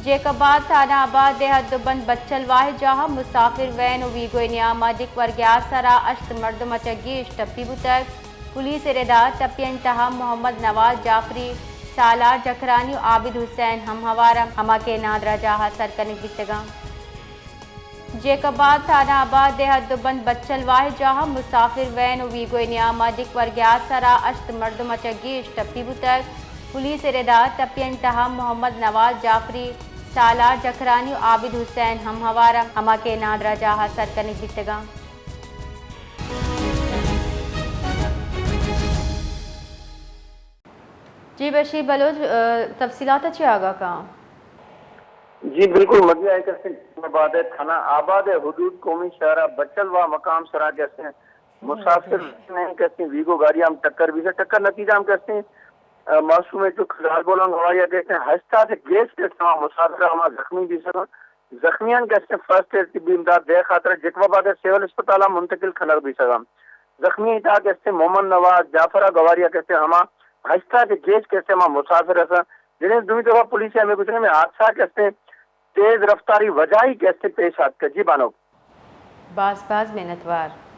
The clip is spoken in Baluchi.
جیکب آباد تھانہ آباد ءِ حد ءُ بند بچل واہ ءِ جاہ ءَ مسافر وین ءُ ویگو ءِ نیام ءَ ڈک ورگ ءِ آسر ءَ ہشت مردم ءَ چہ گیش ٹپی بوتگ۔ پولیس ءِ رد ءَ ٹپیانی تہا محمد نواز جعفری، سالار جکرانی ءُ عابد حسین ہم ہوار انت، ہما کہ نادراہ جاہ ءَ سر کنگ بیتگ انت۔ جیکب آباد تھانہ آباد ءِ حد ءُ بند بچل واہ ءِ جاہ ءَ مسافر وین ءُ ویگو ءِ نیام ءَ ڈک ورگ ءِ آسر ءَ ہشت مردم ءَ چہ گیش ٹپی بوتگ۔ پولیس ءِ رد ءَ ٹپیانی تہا محمد نواز جعفری، سالار جکرانی ءُ عابد حسین ہم ہوار انت، ہما کہ نادراہ جاہ ءَ سر کنگ بیتگ انت۔ جی بشیر بلوچ، ءَ، تفصیلات ءَ چی آگاہ کاں؟ جی بالکل، مزید آئی کسیں جیکب آباد ءِ تھانہ آباد ءِ حدود قومی شاہراہ بچل واہ مقام سرا کسیں مسافر نے کسیں ویگو گاڑی ہم ٹکر بیثہ، ٹکر نتیجہ ہم کسیں، ءَ، معصوم چک زالبولاں گواری ءَ کسیں ہشتاد گیش کسیں ہما مسافر ہما زخمی بیثہ، زخمیاں کسیں فرسٹ ایڈ طبی امداد دے خاطر جیکب آباد ءِ سول اسپتال ءَ منتقل کنگ بیثہ۔ زخمی تہا کسیں محمد نواز جعفر ءَ گواری ءَ کسیں ہما ہشتاد گیش کسیں ہما مسافر اساں۔ جنین دومی طرف پولیس ءَ ہمے گوشگ ءَ ہمے حادثہ کسیں تیز رفتاری وجاہی کسیں پیش آتکہ۔ جی بانک۔ باز باز منتوار۔